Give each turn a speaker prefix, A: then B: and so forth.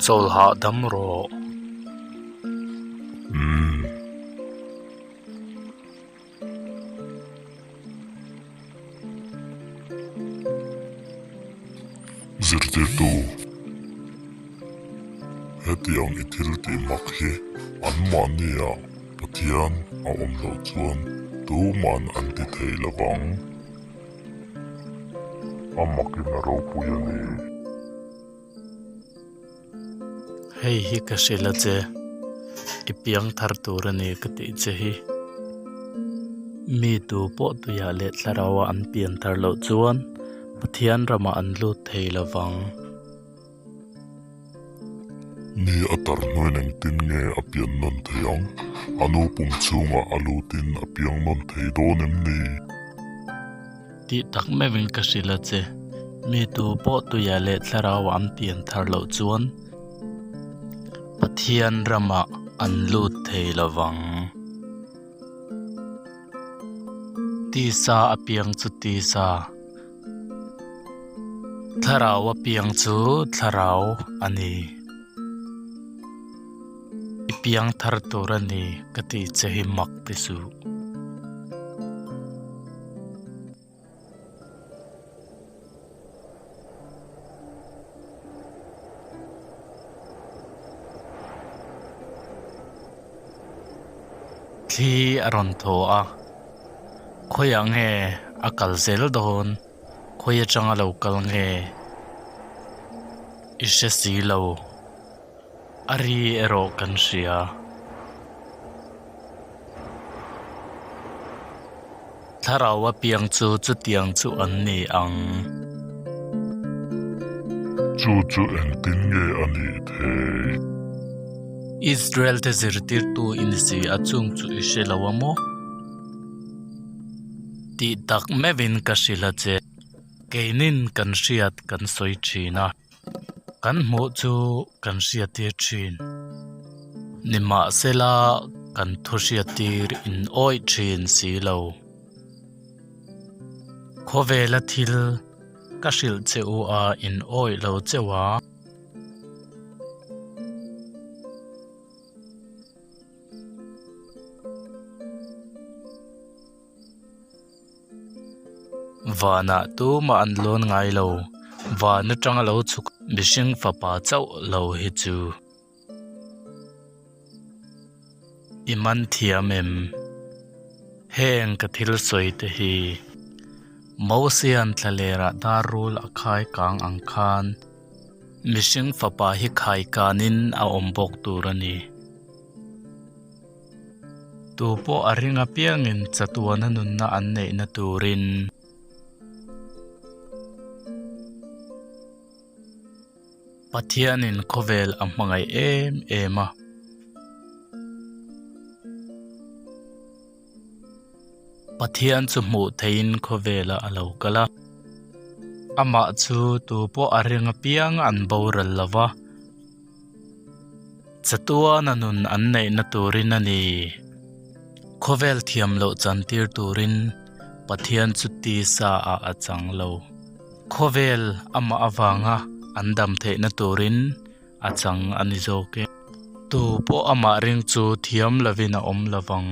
A: Chawl hahdam rawh.
B: Umm. Zirtirtu, Hetiang i thil tih mak hi anmahnia Pathian a awm loh chuan tuman an ti thei lo vang. A makin a ropui a ni.
A: Hei hi ka hrilh a che, i piang thar tur a ni ka tih che hi. Mi tu pawh tuiah leh thlarau-ah an pian thar loh chuan Pathian ramah an lut thei lo vang.
B: Ni a tar hnuaiin engtin nge a pian nawn thei ang? A nu pum chhungah a lutin a piang nawn thei dawn em ni?
A: Tih tak meuhin ka hrilh a che. Mi tu pawh tuiah leh thlarau an pian thar loh chuan Pathian ramah an lut thei lo vang. Tisa a piang chu tisa, thlarau a piang chu thlarau a ni. I piang thar tur a ni ka tih che hi mak ti suh. Thli a rawn thaw a, khawiah nge a kal zel dawn, khawi atanga lo kal nge i hre si lo. A ri erawh kan hria. Thlarau a piang chu chutiang chu an ni ang.
B: Chu chu engtin nge a nih thei?
A: Israel te zirtirtu i ni si a chung chu i hre lo a maw? Tih tak meuhin ka hrilh a che. Keinin kan hriat kan sawi thin a. Kan hmuh chu kan hriattir thin. Nimahsela kan thu hriattir in awih thin si lo. Khawvela thil ka hrilh che u a in awih lo cheu a. Vanah tumah an lawn ngai lo, van atanga lo chhuk mihring fapa chauh lo hi chu. I man thiam em? Heng ka thil sawi te hi Mosian thlalerah dar rul a khai kang ang khan mihring fapa hi khai kanin a awm bawk tur a ni. Tu pawh a ring apiangin chatuana nunna an neihna turin. Pathianin khawvel a hmangaih em em a. Pathian chu hmuh theihin khawvelah a lo kal a. Amah chu tu pawh a ring apiang an boral lo va. Chatuana nun an neihna turin a ni. Khawvel thiam loh chantir turin Pathian chu tisa ah a chang lo. Khawvel amah avanga an dam theihna turin a chang a ni zawk e. Tu pawh amah ring chu thiam lovin a awm lovang.